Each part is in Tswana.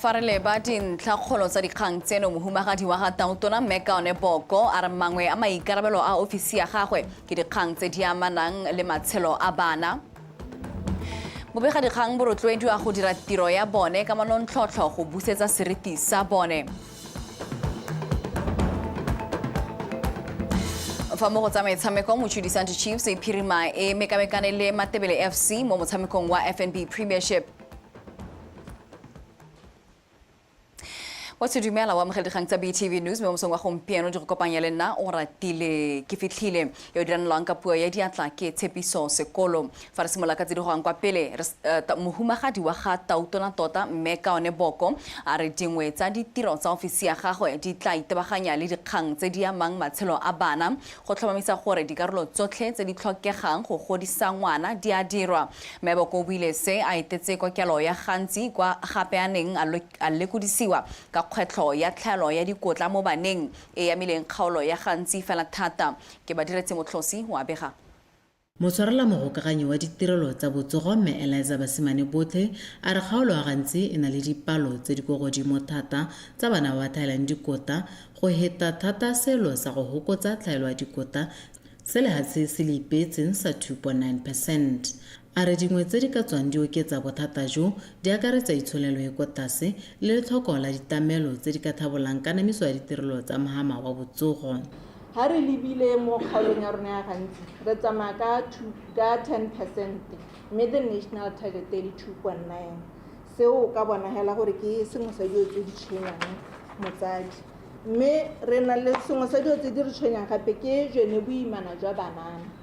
Fa re leba dintlhakgolo tsa dikgang tseno, mohumagadi wa ga Tautona Mme Kaone Boko a re mangwe a maikarabelo a ofisi ya gagwe ke dikgang tse di amanang le matshelo a bana. Bobegadikgang bo rotloediwa go dira tiro ya bone ka manontlhotlho go busetsa seriti sa bone. Fa mo go tsa metshameko, Mochudi Santi Chiefs e phirima e mekamekane le Matebele FC mo motshamekong wa FNB Premiership. Wa se dumela wa amogela dikgang tsa BTV News mo mosong wa gompieno di go kopanya le nna o ratile ke fitlhile yo diranelwang ka puo ya diatla ke Tshepiso Sekolo. Fa re simolola ka tse di goang kwa pele, mohumagadi wa ga Tautona tota Mme Kaone Boko a re dingwe tsa ditiro tsa ofisi ya gagwe di tla itebaganya le dikgang tse di amang matshelo a bana go tlhomamisa gore dikarolo tsotlhe tse di tlhokegang go godisa ngwana di a dirwa. Mme Boko o buile se a etetse kokelo ya Gantsi kwa gape a neng a lekodisiwa ka kgwetlho ya tlhaelo ya dikotla mo baneng e e amileng kgaolo ya Gantsi fela thata. Ke Badiretse Motlhosi o a bega. Motshwarela mogokaganyi wa ditirelo tsa botsogo Mme Eliza Basimane Botlhe a re kgaolo ya Gantsi e na le dipalo tse di ko godimo thata tsa bana ba ba tlhaelang dikota go heta thata seelo sa go hokotsa tlhaelo ya dikota se lehatshe se le ipeetseng sa 2.9 percent. A re dingwe tse di ka tswang di oketsa bothata jo di akaretsa itsholelo e ko tlase le letlhoko la ditamelo tse di ka thabolang kanamiso ya ditirelo tsa mhama wa botsogo. Ga re lebile mo kgaolong ya rona ya Gantsi, re tsamaya ka two, ka 10% mme the national target e le 2.9. Seo o ka bona hela gore ke sengwe sa dilo tse di tshwenyang motsadi. Mme re na le sengwe sa dilo tse di re tshwenyang gape ke jone boimana jwa banana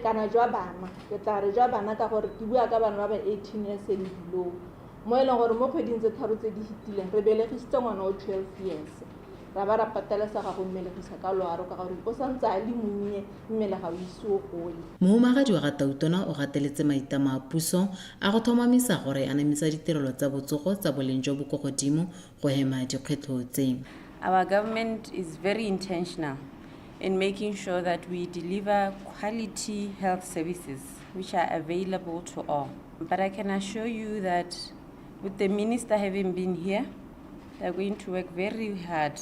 kana jwa bana. Ke tla re jwa bana ka gore ke bua ka bana ba ba 18 years and below, mo e leng gore mo kgweding tse tharo tse di fetileng re belegisitse ngwana o 12 years, ra ba ra patelesega go mmelegisa ka loaro ka gore o santse a le monnye, mmele ga o ise o gole. Mohumagadi wa ga Tautona o gateletse maitlamo a puso a go tlhomamisa gore anamisa ditirelo tsa botsogo tsa boleng jo bo ko godimo go hema dikgwetlho tse. Our government is very intentional in making sure that we deliver quality health services which are available to all. But I can assure you that with the minister having been here, they're going to work very hard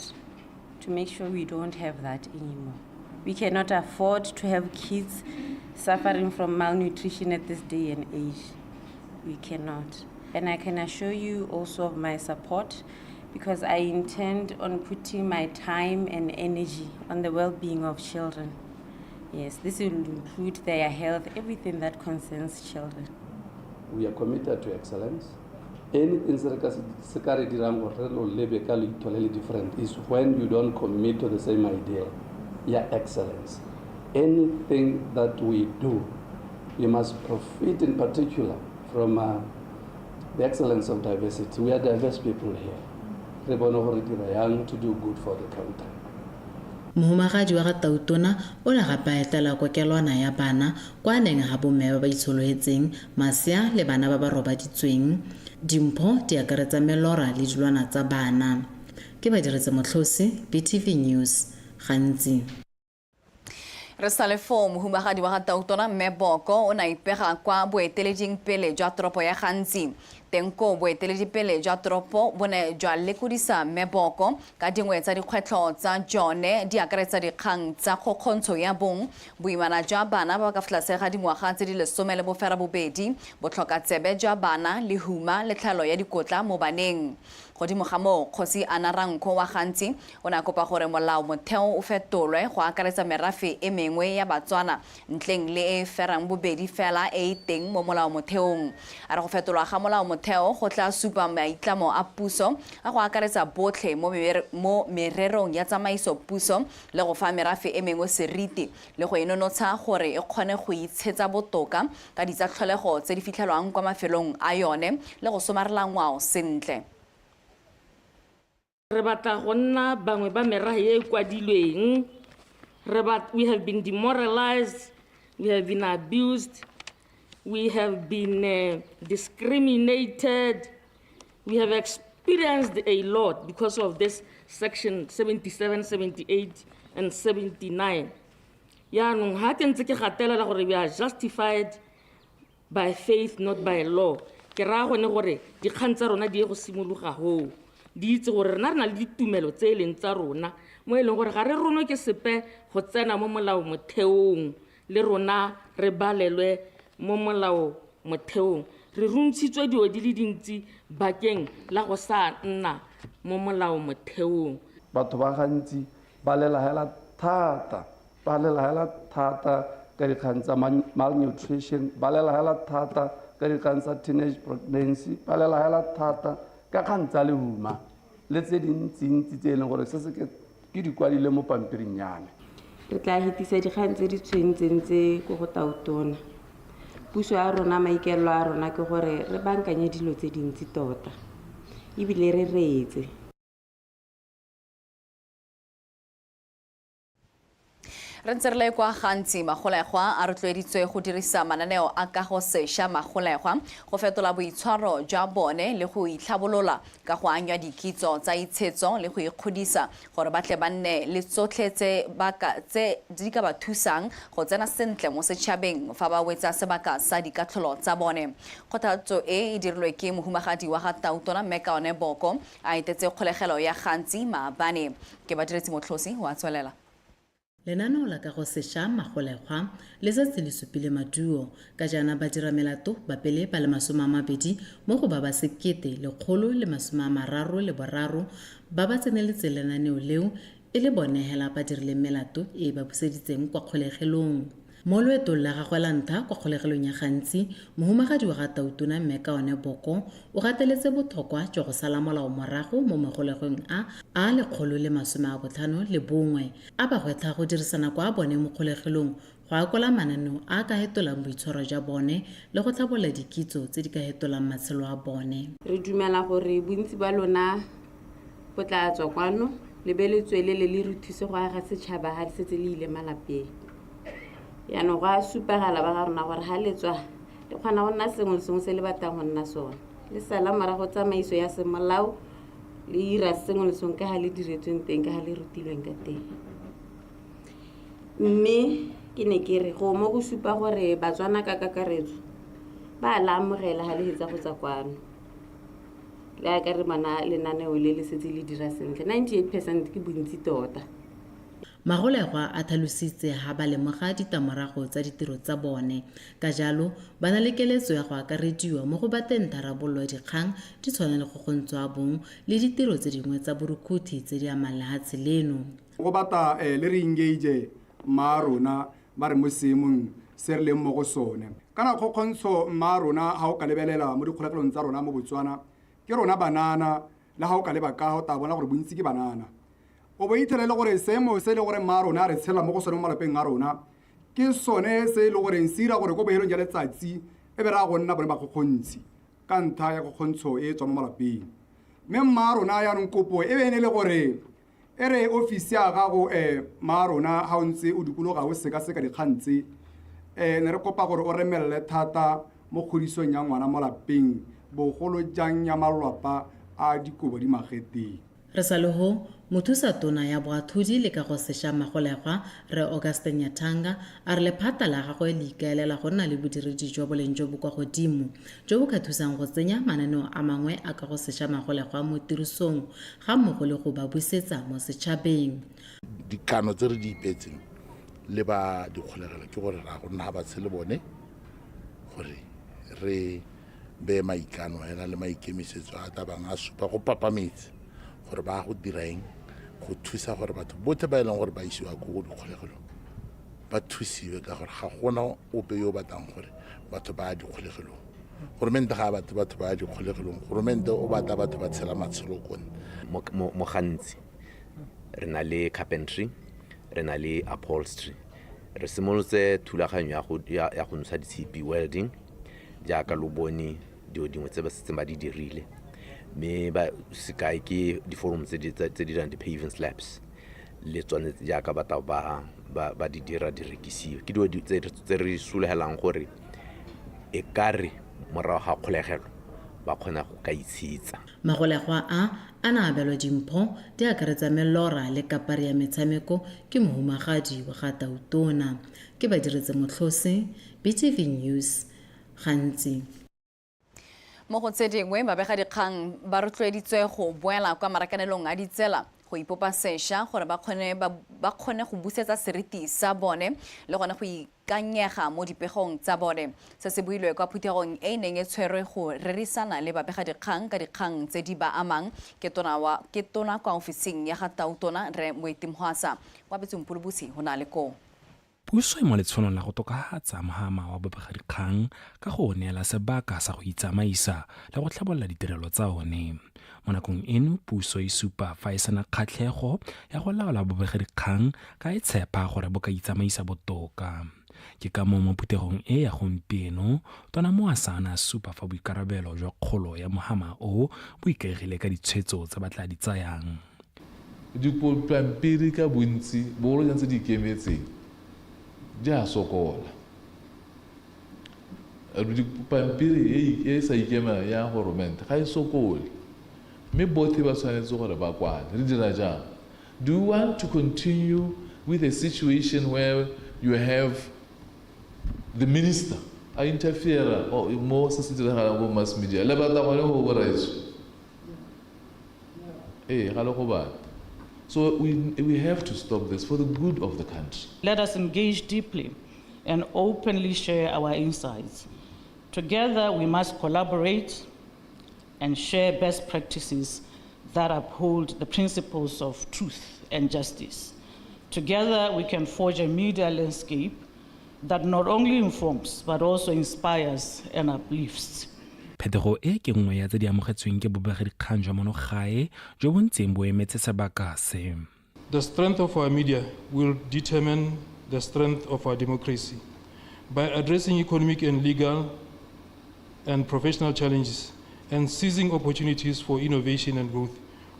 to make sure we don't have that anymore. We cannot afford to have kids suffering from malnutrition at this day and age. We cannot. And I can assure you also of my support, because I intend on putting my time and energy on the well-being of children. Yes, this will include their health, everything that concerns children. We are committed to excellence. Anything se ka re dirang gore re lo lebe ka leitho le le different is when you don't commit to the same idea ya excellence. Anything that we do, we must profit in particular from the excellence of diversity. We are diverse people here. Re bone gore dira yang to do good for the country. Mohumagadi wa ga Tautona o ne gape a etela kokelwana ya bana kwa neng ga bomme ba ba itshologetseng, masea le bana ba ba robaditsweng. Dimpho di akaretsa melora le dilwana tsa bana. Ke Badiretse Motlhosi, BTV News, Gantsi. Re sa le foo, mohumagadi wa ga Tautona Mme Boko o ne a ipega kwa boeteleding pele jwa toropo ya Gantsi. Teng koo boeteledipele jwa toropo bo ne jwa lekodisa Mme Boko ka dingwe tsa dikgwetlho tsa jone di akaretsa dikgang tsa kgokgontsho ya bong, boimana jwa bana ba ba ka fa tlase ga dingwaga tse di 18, botlhokatsebe jwa bana, lehuma le tlhaelo ya dikotla mo baneng. Godimo ga moo, Kgosi Anna Rankho wa Gantsi o ne a kopa gore molao motheo o fetolwe go akaretsa merafe e mengwe ya Batswana ntleng le e e ferang bobedi fela e e teng mo molao motheong. A re go fetolwa ga molao motheo go tla supa maitlamo a puso a go akaretsa botlhe mo mererong ya tsamaiso puso le go fa merafe e mengwe seriti le go e nonotsha gore e kgone go itshetsa botoka ka ditsa tlholego tse di fitlhelwang kwa mafelong a yone le go somarela ngwao sentle. Re batla go nna bangwe ba merahe e e kwadilweng. Re bat, we have been demoralized, we have been abused, we have been discriminated, we have experienced a lot because of this section 77, 78 and 79. Yaanong ha ke ntse ke gatelela gore we are justified by faith, not by law. Ke raya gone gore dikgang tsa rona di ye go simologa hoo, di itse gore rena re na le ditumelo tse e leng tsa rona, mo e leng gore ga re ronwe ke sepe go tsena mo molao motheong, le rona re balelwe mo molao motheong. Re runtshitswe dilo di le dintsi bakeng la go sa nna mo molao motheong. Batho ba gantsi ba lela hela thata, ba lela hela thata ka dikgang tsa malnutrition, ba lela hela thata ka dikgang tsa teenage pregnancy, ba lela hela thata ka kgang tsa lehuma le tse dintsintsi tse e leng gore se se ke di kwadile mo pampiring ya me. Re tla hetisa dikgang tse di tshwentseng tse ko go Tautona. Puso ya rona, maikaelelo a rona ke gore re bankanye dilo tse dintsi tota, ebile re reetse. Re ntse re le kwa Gantsi, magolegwa a rotloeditswe go dirisa mananeo a kago sešwa magolegwa go fetola boitshwaro jwa bone le go itlhabolola ka go anywa dikitso tsa itshetso le go ikgodisa gore ba tle ba nne le tsotlhe tse ba ka tse di ka ba thusang go tsena sentle mo setšhabeng fa ba wetsa sebaka sa dikatlholo tsa bone. Kgothatso e e dirilwe ke mohumagadi wa ga Tautona Mme Kaone Boko a etetse kgolegelo ya Gantsi maabane. Ke Badiretsi Motlhosi wa tswelela. Lenaneo la kago sešwa magolegwa le setse le supile maduo, ka jaana badiramelato ba pele ba le 20 mo go ba ba 1133 ba ba tseneletseng lenaneo leo e le bone hela ba dirileng melato e e ba buseditseng kwa kgolegelong. Mo loetong la gagwe la ntlha kwa kgolegelong ya Gantsi, mohumagadi wa ga Tautona Mme Kaone Boko o gateletse botlhokwa jwa go sala molao morago mo magolegweng a a 151, a ba gwetlha go dirisa nako a bone mo kgolegelong go akola mananeo a a ka hetolang boitshwaro jwa bone le go tlhabolola dikitso tse di ka hetolang matshelo a bone. Re dumela gore bontsi ba lona bo tla tswa kwano le be le tswelele le re thuse go aga setšhaba ga le setse le ile malapeng. Yaanong go a supagala ba ga rona gore ga le tswa le kgona go nna sengwe le sengwe se le batlang go nna sone, le sala morago tsamaiso ya semolao, le ira sengwe le sengwe ka ga le diretsweng teng, ka ga le rutilweng ka teng. Mme ke ne ke re go mo go supa gore Batswana ka kakaretso ba la amogela ga le hetsa go tswa kwano. Le a ka re bona lenaneo le le setse le dira sentle, 98% ke bontsi tota. Magolegwa a tlhalositse ha ba lemoga ditlamorago tsa ditiro tsa bone, ka jalo ba na le keletso ya go akarediwa mo go batleng tharabololo ya dikgang di tshwana le kgokgontsho ya bong le ditiro tse dingwe tsa borukhuthi tse di amang lehatshe leno. Go batla le re engage mma rona ba re mo seemong se re leng mo go sone. Kana kgokgontsho mma rona ga o ka lebelela mo dikgolegelong tsa rona mo Botswana, ke rona banana, le ga o ka leba ka o tla bona gore bontsi ke banana. O bo ithele le gore seemo se e le gore mma rona re tshela mo go sone mo malapeng a rona ke sone se e le goreng se ira gore ko bohelong jwa letsatsi e be re a go nna bone bakgokgontshi ka ntlha ya kgokgontsho e e tswang mo malapeng. Mme mma rona yaanong kopo e be e ne le gore e re ofisi ya gago mma rona ga o ntse o dikologa o sekaseka dikgang tse, ne re kopa gore o remelele thata mo kgodisong ya ngwana mo lapeng, bogolo jang ya malwapa a dikobo di mageteng. Re sa le ho, mothusa tona ya boathodi le kago sešwa magolegwa Rre Augustine Nyathanga a re lephata la gagwe le ikaelela go nna le bodiredi jwa boleng jo bo kwa godimo jo bo ka thusang go tsenya mananeo a mangwe a kago sešwa magolegwa mo tirisong ga mmogo le go ba busetsa mo setšhabeng. Dikano tse re di ipetseng le ba dikgolegelo ke gore ra go nna ba tshele bone gore re be maikano hela le maikemisetso a tla bang a supa go papametse gore ba go dira eng go thusa gore batho botlhe ba e leng gore ba isiwa ko dikgolegelong ba thusiwe, ka gore ga gona ope yo o batlang gore batho ba ya dikgolegelong. Goromente ga a batle batho ba ya dikgolegelong, goromente o batla batho ba tshela matshelo kone. Mo Gantsi re na le carpentry, re na le upholstery, re simolotse thulaganyo ya go ntsha ditshipi, welding, jaaka lo bone dilo dingwe tse ba setseng ba di dirile, mme ba sekai ke diforum tse di dirang di-paving slabs le tsone jaaka batho ba di dira di rekisiwe. Ke dilo tse re sologelang gore e ka re morago ga kgolegelo ba kgona go ka itshetsa. Magolegwa a a na abelwa dimpho di akaretsa melora le kapari ya metshameko ke mohumagadi wa ga Tautona. Ke Badiretse Motlhose, BTV News, Gantsi. Mo go tse dingwe, babegadikgang ba rotloeditswe go boela kwa marakanelong a ditsela go ipopa sešwa gore ba kgone ba kgone go busetsa seriti sa bone le gone go ikanyega mo dipegong tsa bone. Se se builwe kwa phuthegong e e neng e tshwerwe go rerisana le babegadikgang ka dikgang tse di ba amang ke tona wa ke tona kwa ofising ya ga Tautona Rre Moeti Mohwasa. Wa Betsong go na le koo. Puso e mo letsholong la go tokafatsa mohama wa bobegadikgang ka go o neela sebaka sa go itsamaisa le go tlhabolola ditirelo tsa one. Mo nakong eno puso e supa fa e sena kgatlhego ya go laola bobegadikgang ka e tshepa gore bo ka itsamaisa botoka. Ke ka moo mo phuthegong e ya gompieno Tona Mohwasa a ne a supa fa boikarabelo jwa kgolo ya mohama o bo ikaegile ka ditshwetso tse ba tla di tsayang. Dipampiri ka bontsi, bogolo jang tse di ikemetseng, di a sokola. Pampiri e e sa ikemelang ya goromente ga e sokole, mme botlhe ba tshwanetse gore ba kwale. Re dira jang? Do you want to continue with a situation where you have the minister a interfere mo se se diragalang ko mass media? Le batla gone go borraetsho? Ee, ga le go batla. So we have to stop this for the good of the country. Let us engage deeply and openly share our insights. Together, we must collaborate and share best practices that uphold the principles of truth and justice. Together, we can forge a media landscape that not only informs, but also inspires and uplifts. Phetogo e ke nngwe ya tse di amogetsweng ke bobegadikgang jwa mono gae jo bo ntseng bo emetse sebaka se. The strength of our media will determine the strength of our democracy. By addressing economic and legal and professional challenges and seizing opportunities for innovation and growth,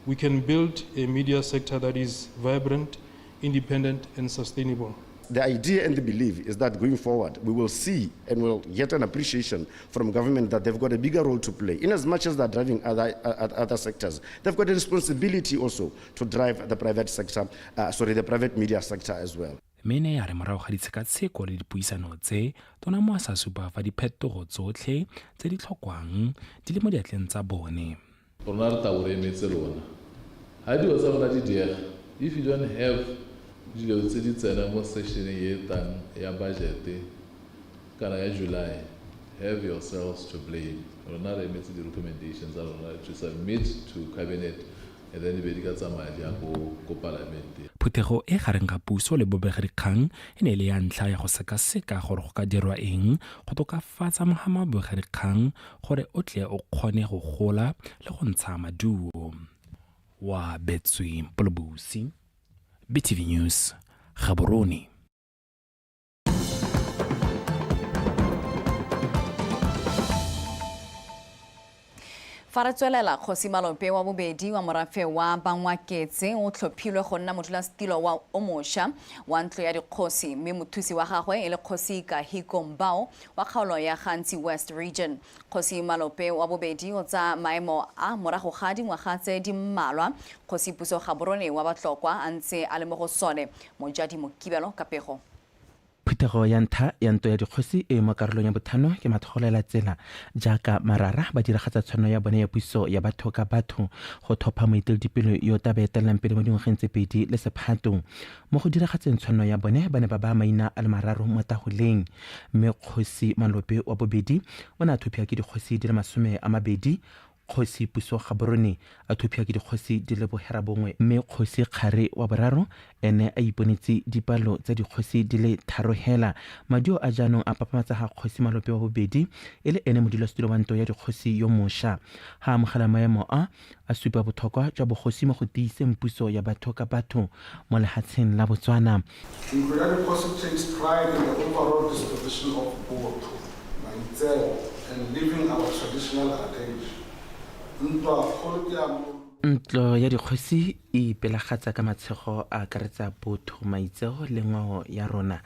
we can build a media sector that is vibrant, independent, and sustainable. The idea and the belief is that going forward, we will see and will get an appreciation from government that they've got a bigger role to play. In as much as they're driving other sectors, they've got a responsibility also to drive the private sector, sorry, the private media sector as well. Mme ne ya re morago ga ditshekatsheko le dipuisano tse, Tona Mohwasa a supa fa diphetogo tsotlhe tse di tlhokwang di le mo diatleng tsa bone. Rona re tla bo re emetse lona. Ha dilo tsa lona di diega, if you don't have dilo tse di tsena mo session-eng e e tlang ya budget kana ya July, have yourselves to blame. Rona re emetse di-recommendations tsa lona to submit to cabinet and then di be di ka tsamaya di ya ko palamenteng. Phuthego e gareng ga puso le bobegadikgang e ne e le ya ntlha ya go sekaseka gore go ka dirwa eng go tokafatsa mohama wa bobegadikgang gore o tle o kgone go gola le go ntsha maduo. Wa Betswe Mpolobusi, BTV News, Gaborone. Fa re tswelela, Kgosi Malope wa bobedi wa morafe wa Bangwaketse o tlhophilwe go nna modulasetilo wa o mošwa wa ntlo ya dikgosi, mme mothusi wa gagwe e le Kgosi Kahiko Mbao wa kgaolo ya Gantsi West Region. Kgosi Malope wa bobedi o tsaya maemo a morago ga dingwaga tse di mmalwa Kgosi Puso Gaborone wa Batlokwa a ntse a le mo go sone. Mojadi Mokibelo ka pego. Phuthego ya ntlha ya Ntlo ya Dikgosi e e mo karolong ya botlhano ke mathogolela tsela jaaka marara ba diragatsa tshwanelo ya bone ya puso ya batho ka batho go thopha moeteledipele yo o tla ba etelelang pele mo dingwageng tse pedi le sephato. Mo go diragatseng tshwanelo ya bone ba ne ba baya maina a le mararo mo taholeng mme Kgosi Malope wa bobedi o ne a thophiwa ke dikgosi di le 20, Kgosi Puso Gaborone a thophiwa ke dikgosi di le boherabongwe mme Kgosi Kgare wa boraro ene a iponetse dipalo tsa dikgosi di le tharo hela. Maduo a jaanong a papamatsa ga Kgosi Malope wa bobedi e le ene modulasetulo wa ntlo ya dikgosi yo mosha. Ha a amogela maemo a, a supa botlhokwa jwa bogosi mo go tiiseng puso ya batho ka batho mo lehatsheng la Botswana. Ntlo ya Dikgosi takes pride in the overall disposition of botho, maitseo and living our traditional adage, Ntwa kgolo ke ya mo. Ntlo ya Dikgosi e ipelagatsa ka matshego a akaretsa botho, maitseo le ngwao ya rona.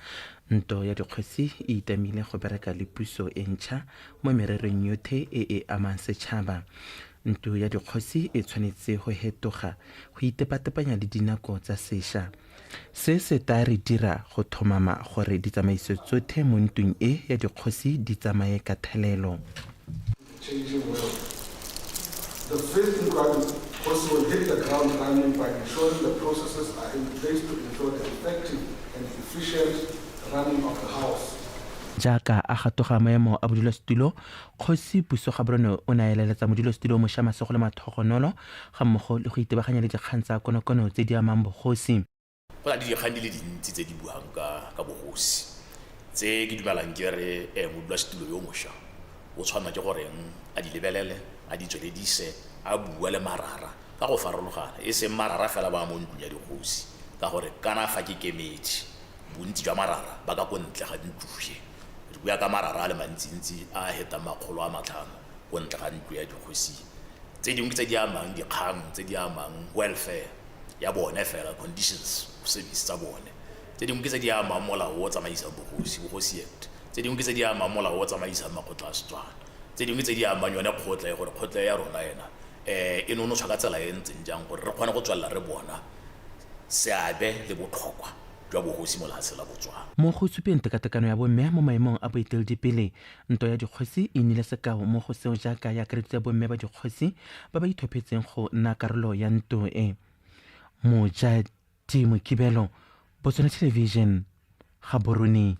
Ntlo ya Dikgosi e itamile go bereka le puso e ntšha mo mererong yothe e e amang setšhaba. Ntlo ya Dikgosi e tshwanetse go hetoga go itepatepanya le dinako tsa sesha. Se se taa re dira go thomama gore ditsamaiso tsothe mo ntlong e ya dikgosi di tsamaye ka thelelo. changing world. The fifth Ntlo ya Dikgosi will hit the ground running by ensuring the processes are in place to ensure the effective and efficient running of the house. Jaaka a gatoga maemo a bodulasetulo, Kgosi Puso Gaborone o ne a eleletsa modulasetulo moša masego le mathogonolo ga mmogo le go itebaganya le dikgang tsa konokono tse di amang bogosi. Go na le dikgang di le dintsi tse di buang ka ka bogosi tse ke dumelang ke re modulasetulo yo mošwa o tshwanela ke goreng a di lebelele, a di tsweledise, a bua le marara ka go farologana, e seng marara fela ba mo ntlong ya dikgosi, ka gore kana fa ke kemedi bontsi jwa marara ba ka ko ntle ga ntlo e. Re bua ka marara a le mantsintsi a a hetang 500 ko ntle ga ntlo ya dikgosi. Tse dingwe ke tse di amang dikgang tse di amang welfare ya bone fela, conditions of service tsa bone. Tse dingwe ke tse di amang molao o tsamaisang bogosi, Bogosi Act. Tse dingwe ke tse di amang molao o tsamaisang makgotla a Setswana. Tse dingwe ke tse di amang yone kgotla e, gore kgotla ya rona ena e nonotshwa ka tsela e ntseng jang gore re kgone go tswelela re bona seabe le botlhokwa jwa bogosi mo lefatsheng la Botswana. Mo go supeng tekatekano ya bomme mo maemong a boeteledipele, Ntwa ya Dikgosi e nnile sekao mo go seo jaaka e akareditse bomme ba dikgosi ba ba ithophetseng go nna karolo ya nto e. Mojadi Mokibelo, Botswana Television, Gaborone.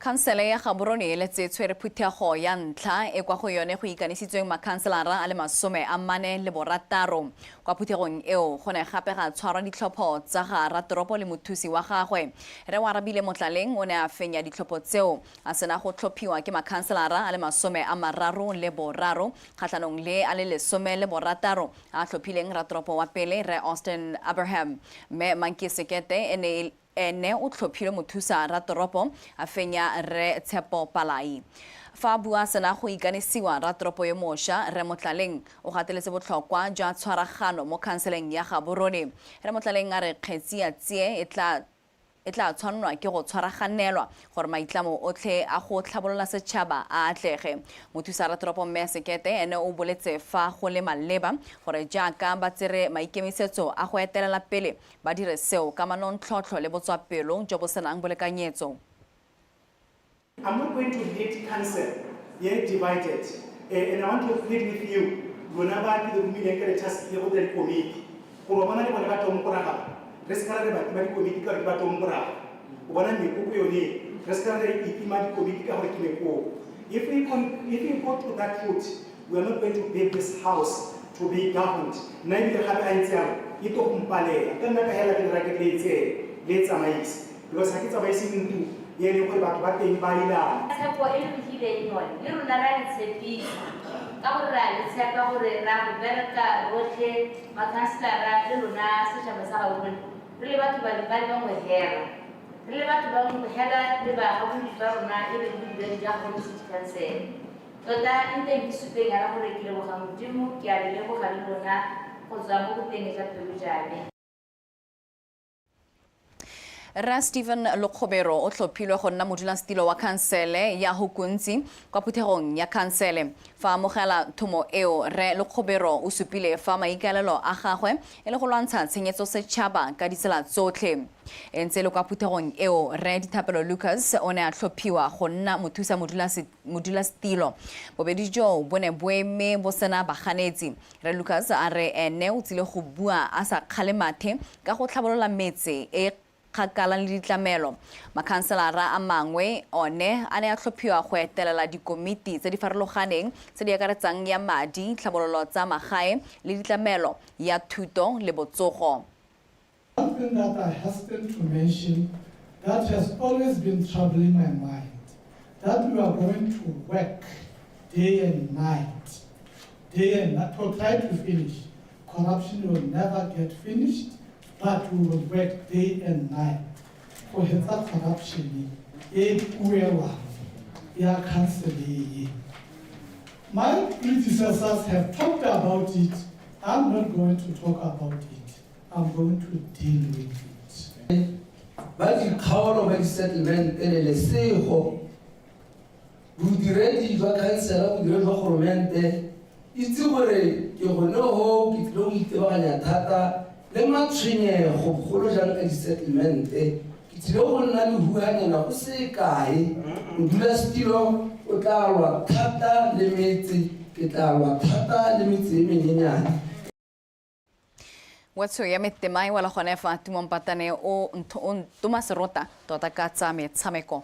Khansele ya Gaborone e letse tshwere phuthego ya ntlha e kwa go yone go ikanisitsweng makhanselara a le 46. Kwa phuthegong eo go ne gape ga tshwarwa ditlhopho tsa ga ratoropo le mothusi wa gagwe. Rre Oarabile Motlaleng o ne a fenya ditlhopho tseo a sena go tlhophiwa ke makhanselara a le 33 kgatlhanong le a le 16 a tlhophileng ratoropo wa pele Rre Austin Abraham. Mme Manki Sekete ene ene o tlhophilwe mothusa ratoropo a fenya Rre Tshepo Palai. Fa a bua sena go ikanisiwa ratoropo yo mosha, Rre Motlaleng o gateletse botlhokwa jwa tshwaragano mo khanseleng ya Gaborone. Rre Motlaleng a re kgetsi ya tsie e tla e tla tshwannwa ke go tshwaraganelwa gore maitlamo otlhe a go tlhabolola setšhaba a atlege. Mothusa ratoropo Mme Sekete ene o boletse fa go le maleba gore jaaka ba tsere maikemisetso a go etelela pele ba dire seo ka manontlhotlho le botswapelo jo bo senang bolekanyetso. I'm not going to lead council ye divided and I want to plead with you lona ba ke le romileng ka le task ya go dira dikomiti gore wa bona le bone ba tomporaga re se ka ra re ba tima dikomiti ka gore ke ba tomporaga o bona mekoko yone re se ka ra re itima dikomiti ka gore ke mekoko. If we, if we go to that route, we are not going to build this house to be governed. Nna ebile gape a ntse yalo e tlo go mpalela ka nna ka hela ke le ra ke le tseye le tsamaise because ga ke tsamaise ntlo e leng gore batho ba teng ba ilana. Tshepo e le re fileng yone le rona ra le tshepisa ka gore ra le tshepa gore ra go bereka rotlhe makhanselara le lona setšhaba sa Gaborone re le batho ba le bangwe hela. Re le batho ba nngwe hela le bagakolodi ba rona e leng bodiredi jwa Gaborone City Council. Tota nteng ke supeng yana gore ke leboga Modimo, ke a le leboga le lona go tswa mo boteng jwa pelo jame. Rre Stephen Lokgobero o tlhophilwe go nna modulasetilo wa khansele ya Hukuntsi kwa phuthegong ya khansele. Fa a amogela thomo eo, Rre Lokgobero o supile fa maikaelelo a gagwe e le go lwantsha tshenyetso setšhaba ka ditsela tsotlhe. E ntse e le kwa phuthegong eo, Rre Dithapelo Lucas o ne a tlhophiwa go nna mothusa modulasetilo. Bobedi joo bo ne bo eme bo sena baganetsi. Rre Lucas a re ene o tsile go bua a sa kgale mathe ka go tlhabolola metse e kgakala le ditlamelo. Makhanselara a mangwe one a ne a tlhophiwa go etelela dikomiti tse di farologaneng tse di akaretsang ya madi, tlhabololo tsa magae le ditlamelo, ya thuto le botsogo. One thing that I hasten to mention that has always been troubling my mind, that we are going to work day and night, day and night, to try to finish. Corruption will never get finished, but we will work day and night. Go hetsa corruption e puelwang ya council e. My predecessors have talked about it. I'm not going to talk about it. I'm going to deal with it. Ba dikgaolo ba di-settlement le lesego bodiredi jwa khansela, bodiredi jwa goromente, itse gore ke gone ho ke tlile go itebaganya thata le matshwenyego bogolo jang ka di-settlement. Ke Ke tsile go nna le huanyana go se kae. Modulasetilo o tla lwa thata le metse, ke tla lwa thata le metse e menyenyane. Wetsho ya metema e wela gone fa Tumo Mpatane o ntoma serota tota ka tsa metshameko.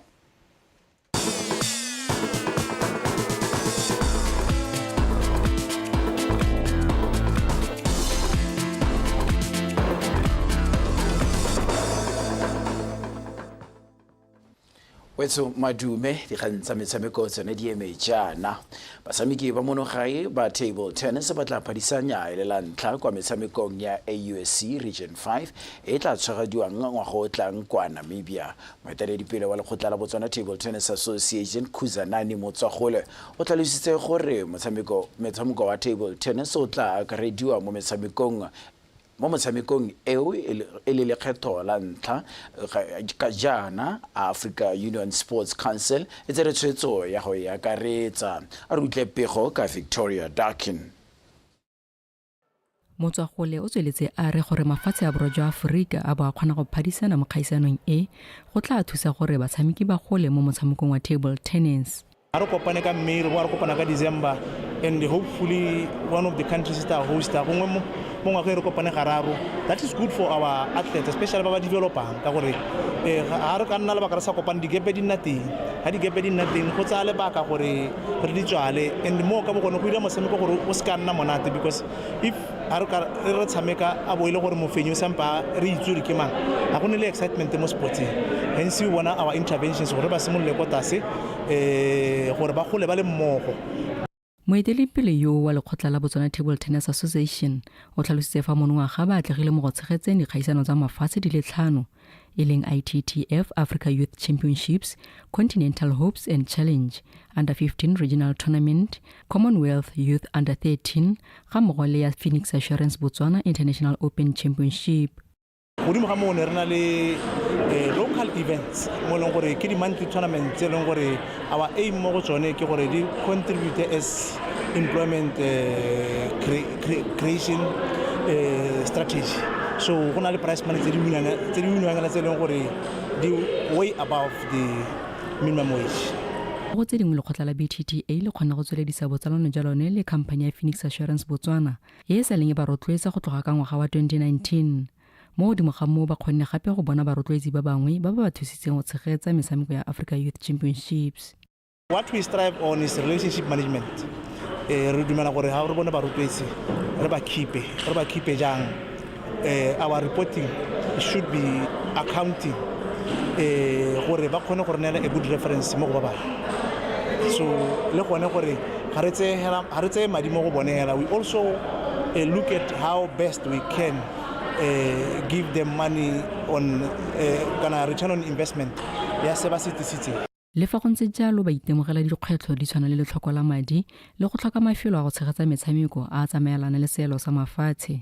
Wetso madume dikgang tsa metshameko tsone di eme jaana. Batshameki ba mono gae ba table tennis ba tla phadisanya e le la ntlha kwa metshamekong ya AUSC Region 5 e tla tshwarediwang ngwaga o tlang kwa Namibia. Moeteledipele wa lekgotla la Botswana Table Tennis Association Khuzanani Motswagole o tlhalositse gore motshameko wa table tennis o tla akarediwa mo metshamekong mo motshamekong eo e le lekgetho la ntlha ka jaana Africa Union Sports Council e tsere tshwetso ya go e akaretsa. A re utlwe pego ka Victoria Darkin. Motswagole o tsweletse a re gore mafatshe a borwa jwa Aforika a bo a kgona go phadisana mo kgaisanong e, go tla thusa gore batshameki ba gole mo motshamekong wa table tennis. A re kopane ka May, re bo re kopana ka December, and hopefully one of the countries that host gongwe mo ngwageng re kopane gararo. That is good for our athletes, especially ba ba developang, ka gore ga re ka nna lebaka re sa kopane, digepe di nna teng. Ga digepe di nna teng, go tsaya lebaka gore re di tswale, and mo ka bo gone go dira motshameko gore o se ka nna monate, because if ga re ka re tshameka a bo e le gore mofenyi o sampa re itse gore ke mang, ga go ne le excitement mo sportseng. Hence we bona our interventions gore ba simolole ko tlase, gore ba gole ba le mmogo. Moeteledipele yo wa lekgotla la Botswana Table Tennis Association o tlhalositse fa monongwaga ba atlegile mo go tshegetseng dikgaisano tsa mafatshe di le 5, e leng ITTF Africa Youth Championships, Continental Hopes and Challenge, Under 15 Regional Tournament, Commonwealth Youth Under 13, ga mmogo le ya Phoenix Assurance Botswana International Open Championship. Godimo ga moo ne re na le local events mo e leng gore ke di-monthly tournament tse e leng gore our aim mo go tsone ke gore di contribute as employment creation strategy. So go na le prize money tse di winwang tse e leng gore di way above the minimum wage. Go tse dingwe lekgotla la BTTA le kgona go tsweledisa botsalano jwa lone le khamphani ya Phoenix Assurance Botswana e e sa leng e ba rotloetsa go tloga ka ngwaga wa 2019. Mo godimo ga moo ba kgonne gape go bona barotloetsi ba bangwe ba ba thusitseng go tshegetsa metshameko ya Africa Youth Championships. What we strive on is relationship management. Re dumela gore ha re bone barotloetsi re ba keep jang. Our reporting should be accounting, gore ba kgone go re neela a good reference mo go ba bangwe. So le gone gore ga re tseye madi mo go bone hela, we also look at how best we can give them money on kana return on investment ya se ba se tlisitseng. Le fa go ntse jalo ba itemogela dikgwetlho di tshwana le letlhoko la madi le go tlhoka mafelo a go tshegetsa metshameko a a tsamaelana le seelo sa mafatshe.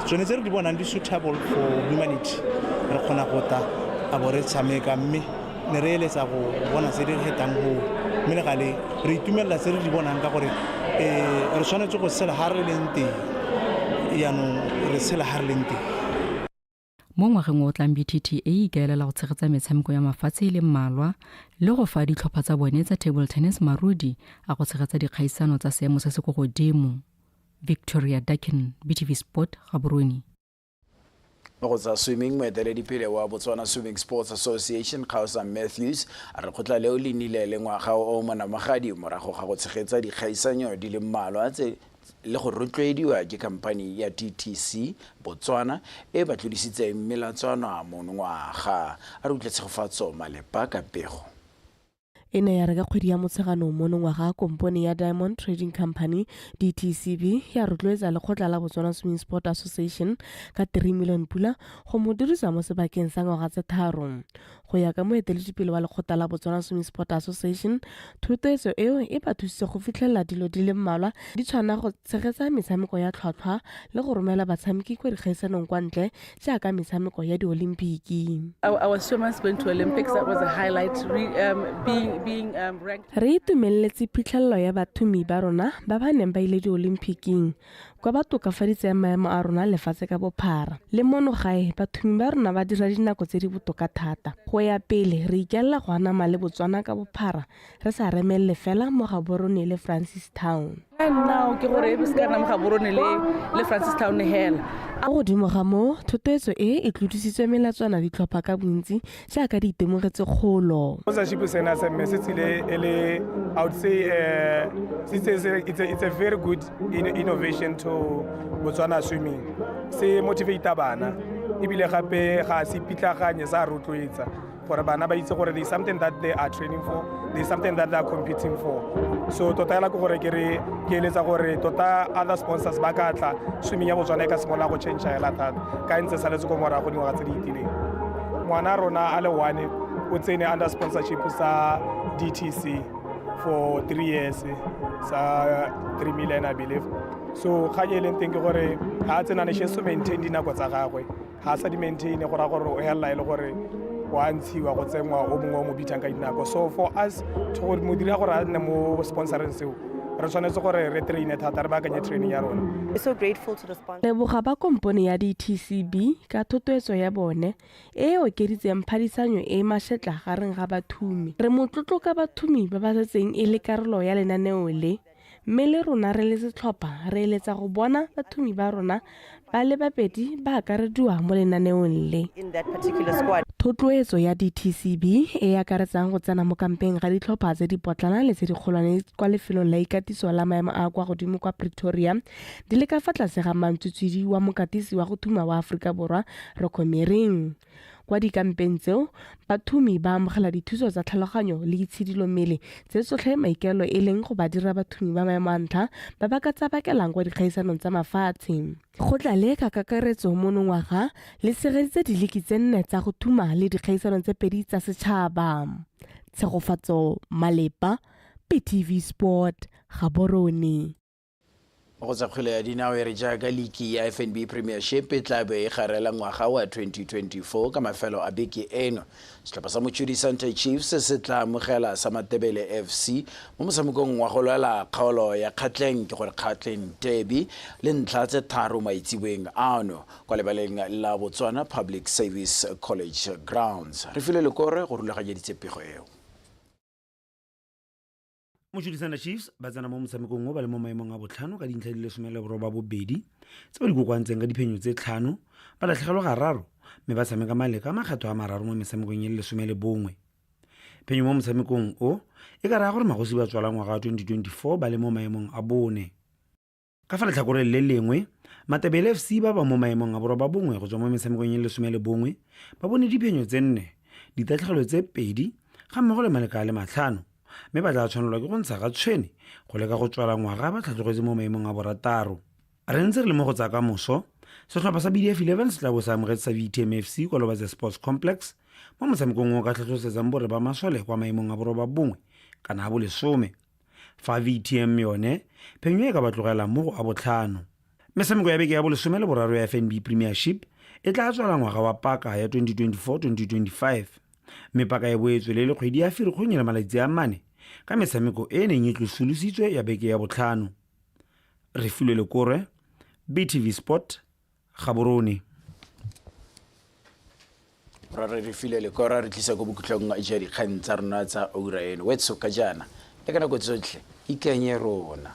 Tsone tse re di bonang di suitable for humanity, re kgona go tla a bo re tshameka, mme ne re eletsa go bona tse di fetang go, mme le gale re itumelela tse re di bonang ka gore re tshwanetse go tshela ha re leng teng, jaanong re tshela ha re leng teng. Mo ngwageng o tlang BTTA e ikaelela go tshegetsa metshameko ya mafatshe e le mmalwa le go fa ditlhopha tsa bone tsa table tennis marudi a go tshegetsa dikgaisano tsa seemo se se ko godimo. Victoria Dakin, BTV Sport, Gaborone. Mo go tsa swimming, moeteledipele wa Botswana Swimming Sports Association Kgaosa Matthews a re kgotla leo le nnile le ngwaga o monamagadi morago ga go tshegetsa dikgaisanyo di le mmalwa tse le go rotloediwa ke khamphani ya TTC Botswana e ba tlodisitseng melatswana monongwaga. A re utlwe Tshegofatso Malepa ka pego. E ne ya re ka kgwedi ya Motsheganong monongwaga, kompone ya Diamond Trading Company DTCB ya rotloetsa lekgotla la Botswana Swimming Sport Association ka 3 million pula go mo dirisa mo sebakeng sa ngwaga tse 3. Go ya ka moeteledipele wa lekgotla la Botswana Swimming Sport Association, thotloetso eo e ba thusitse go fitlhelela dilo di le mmalwa di tshwana go tshegetsa metshameko ya tlhwatlhwa le go romela batshameki kwa dikgaisanong kwa ntle jaaka metshameko ya diolimpiki. Our swimmers went to Olympics. That was a highlight. being ranked. Re itumeletse phitlhelelo ya bathumi ba rona ba ba neng ba ile diolimpiking kwa ba tokafaditseng maemo a rona lefatshe ka bophara. Le mono gae bathumi ba rona ba dira dinako tse di botoka thata. Go ya pele re ikaelela go anama le Botswana ka bophara re sa remelele fela mo Gaborone le Francistown. Now ke gore e se ka nna mo Gaborone le Francistown hela. Mo godimo ga moo, thotloetso e e tlodisitswe melatswana ditlhopha ka bontsi jaaka di itemogetse kgolo. Sponsorship sena se mme se tsile e le, I would say, it's a very good innovation to Botswana swimming. Se motivate bana ebile gape ga se pitlaganye, sa rotloetsa gore bana ba itse gore there is something that they are training for, there is something that they are competing for. So tota hela ke gore ke re ke eletsa gore tota other sponsors ba ka tla, swimming ya Botswana e ka simolola go change hela thata ka e ntse saletse ko morago dingwaga tse di fetileng. Ngwana rona a le one o tsene under sponsorship sa DTC for 3 years sa 3 million, I believe. So kgang e leng teng ke gore ga a tsena ne she so maintain dinako tsa gagwe, ga a sa di maintain go raya gore o helela e le gore wa ntshiwa go tsenngwa o mongwe o mo bithang ka dinako. So for us to gore mo dira gore a nne mo sponsoreng seo, re tshwanetse gore re traine thata, re baakanye training ya rona. We're so grateful to the sponsor. Leboga ba kompone ya DTCB ka thotloetso ya bone e e okeditseng phadisanyo e e mašetla gareng ga bathumi. Re motlotlo ka bathumi ba ba setseng e le karolo ya lenaneo le, mme le rona re le setlhopha re eletsa go bona bathumi ba rona ba le babedi ba akarediwa mo lenaneong le. In that particular squad. Thotloetso ya DTCB e akaretsang go tsena mo kampeng ga ditlhopha tse di potlana le tse dikgolwane kwa lefelong la ikatiso la maemo a kwa godimo kwa Pretoria di le ka fa tlase ga mantswitswidi wa mokatisi wa go thuma wa Aforika Borwa Rocco Mering. Kwa dikampeng tseo bathumi ba amogela dithuso tsa tlhaloganyo le itshidilo mmele tse tsotlhe maikaelelo e leng go ba dira bathumi ba maemo a ntlha ba ba ka tsabakelang kwa dikgaisanong tsa mafatshe. Go tla le ka kakaretso monongwaga le tshegeditse diliki tse 4 tsa go thuma le dikgaisano tse 2 tsa setšhaba. Tshegofatso Malepa, BTV Sport, Gaborone. Go tsa kgwele ya dinao e re jaaka liki ya FNB Premiership e tla be e garela ngwaga wa 2024 ka mafelo a beke eno. Setlhopha sa Mochudi Center Chiefs se tla amogela sa Matebele FC mo motshamekong wa go lwela kgaolo ya Kgatleng, ke gore Kgatleng Derby, le ntlha tse 3 maitseboeng ano kwa lebaleng la Botswana Public Service College Grounds. Re filwe lekore go rulaganyeditse pego eo. Mochudi Center Chiefs ba tsena mo motshamekong o ba le mo maemong a botlhano ka dintlha di le 18 tse ba di kokoantseng ka diphenyo tse 5, ba latlhegelwa gararo mme ba tshameka maleka a makgetho a mararo mo metshamekong e le 11. Phenyo mo motshamekong o e ka raya gore magosi ba tswala ngwaga wa 2024 ba le mo maemong a bone. Ka fa letlhakoreng le lengwe, Matebele FC ba ba mo maemong a 9 go tswa mo metshamekong e le 11 ba bone diphenyo tse 4, ditatlhegelo tse 2 ga mmogo le maleka a le 5, mme ba tla tshwanelwa ke go ntsha ga tshwene go leka go tswala ngwaga ba tlhatlogetse mo maemong a 6. Re ntse re le mo go tsa kamoso, setlhopha sa BDF 11 se tla bo se amogetse sa VTM FC kwa Lobatse Sports Complex mo motshamekong o ka tlhatlosetsang borre ba masole kwa maemong a 9 kana a 10. Fa VTM yone phenyo e ka ba tlogela mo go a 5. Metshameko ya beke ya 13 ya FNB Premiership e tla tswala ngwaga wa paka ya 2024-2025. Mme paka e boetswe le kgwedi ya Firikgong e le malatsi a 4 ka metshameko e neng e tlosolositswe ya beke ya 5. Re filwe lekore, BTV Sport, Gaborone. Re filwe lekore re tlisa ko bokhutlong jwa dikgang tsa rona tsa ura eno. Wetso ka jaana le ka nako tsotlhe ikanye rona.